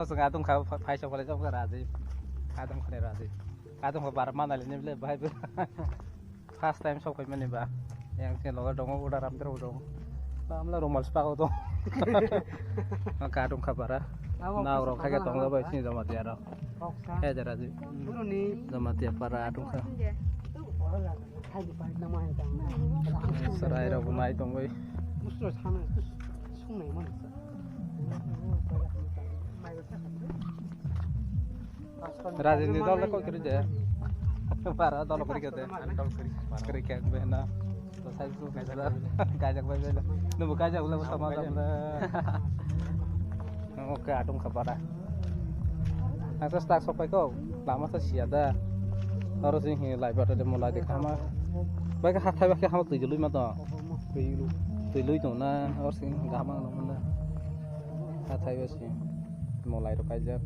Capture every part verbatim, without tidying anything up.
Chwng adung kha, pha-, phaisa phalai chok kha Rajiv. Adung khani Rajiv. Adung kha bar manali ni bile bahai bo. First time sok phaimani ba. Yang chini loge dongo, uda ramdra bo dongo. Amla rumal spa ko to. Ka adung kha bara. Abo Na kisa oro kha ke pagala tong haba bai ba. Chini Jamatia ro. Kok sa. He jara ji. Buruni. Jamatia para adung kha. Hai di pai nama hai tang. Serai ro bunai tong bai. Musto sana, tus sungai mana sa. Rajini dol ko kiri je. Para dol kiri kete. Kiri kete bena. To sai su kaisa. Kaisa bai bela. Nubu kaisa ula sama dam le. Oke, adung kha para. Ang sa start sok pai ko. Lama sa sia da. Aro sing hi lai bata de mo lai de khama. Bai ka hathai ba ke hama tui lui ma to. Tui lui to na. Aro sing gama no na. Hathai ba sing. Molai rok kaijak.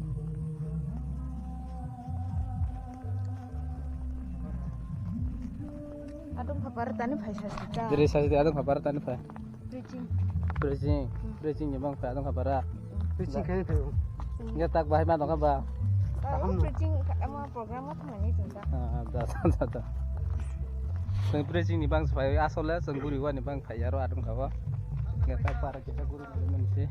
Adung kha para tani phai sa sita. Diri sa sita adung kha para tani phai. Preaching. Preaching. Hmm. Preaching ni bang phai adung kha para. Preaching khai phai. Nge tak bahai ma dong kha ba. Ah, Kaham no. Preaching ama program ma thangani chungta. Ah, da, da, da, da. Teng preaching ni bang phai asole teng guri wani bang phai aro adung kha ba. Nge tak para kita guru ni mensi.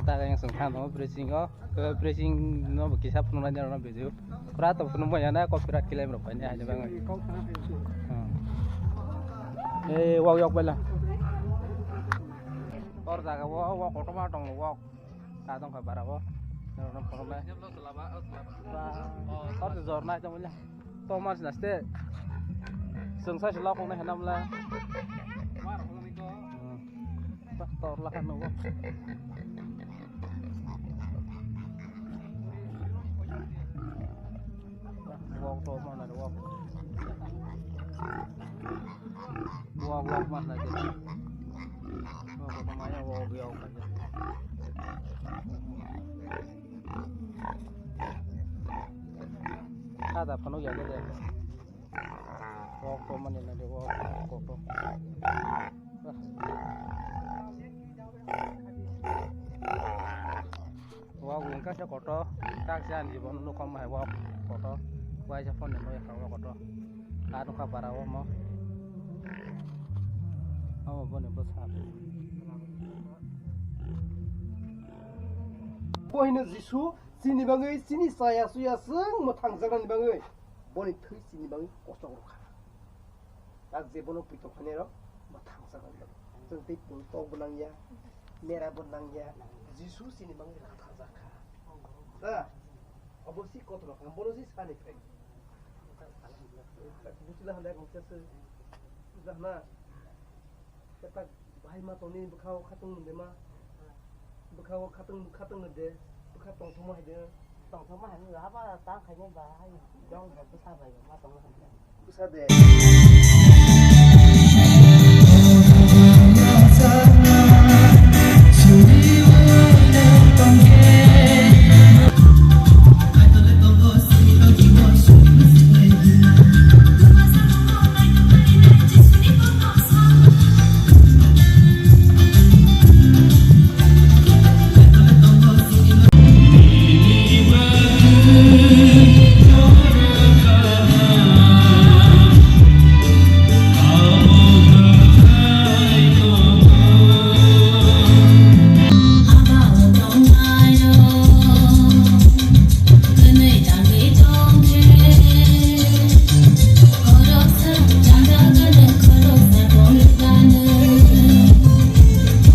Tak yang sengkhan no preaching o. Ke preaching no bo kisa phunuknai ni rokno video. Pura to phunukma ya na copyright claim rok painai haino bagwi. Hmm. Eh, wak yok bela. Tor jaga wo, wo kotorma tongo, wak. Ta tong kha bara bo. Norokno phunuknai. Ba, tor to jor nai tong bela. Thomas naste. Chwng sai se lokong nai hwnamla. Hmm. Bak tor lakha nugo. Wok to mana wok. Wok wok mana de. Wok to maya wok yok. Ada phano ya de. Wok to mani na de wok koto. Wok wngka se koto. Tak se ani jibono nukhom hai wok koto. Waisa phone ni mo yakha wok koto. Ka nukha bara omo. Omo boni bwsa. Kohino Jisu chini bagwi chini chaya chuya chwng mwthangjaknani bagwi boni thwi chini bagwi kochok rwkha. Tak je bono puitok khainai rok bo thangsa kha. Chwng tei pung tok bo nang ya, mera bo nang ya, Jisu chini bagwi thangsa kha. Da, obo si kotor kha, bono si sani phai. Buchila handa kong chase, buchila handa. Ketak bahai ma tongni bwkhao khatung de ma. Bwkhao khatang, khatang de, bwkha tongthokma hai de. Tongthokma hai no, haba ta khaini ba hai, jong ba bwsa bai ma tong hai. Bwsa de.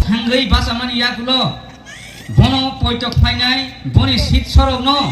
Thangwi bachamani yagulo bono poito khlainai, boni sitsorokno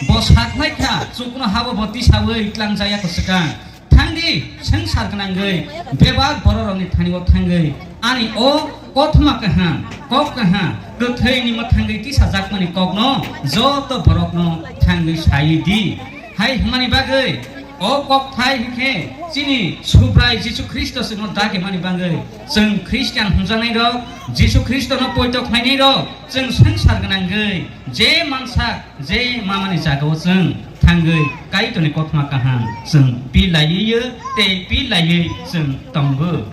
bo sakhlai kha, chukno habo bo tisawi tlangjaya kwswkang. Thangdi, swngchar gwnangwi, bebak bororokni thani-o thangwi, ani o kothoma kaham, kok kaham, kwthwini mwthangwi tisajakmani kokno joto borokno thangwi sai di. Hai hwnmani bagwi, o kokthai hwnkhe chini Subrai Jisu Khristo chwngno dagimani bagwi, chwng Khristian hwnjaknairok, Jisu Khristono poito khlainairok, chwng swngchar gwnangwi, je mansak, je mamani jagao chwng thangwi Kaitorni kothoma kaham chwng pilaiwi tei pilaiwi chwng tongo.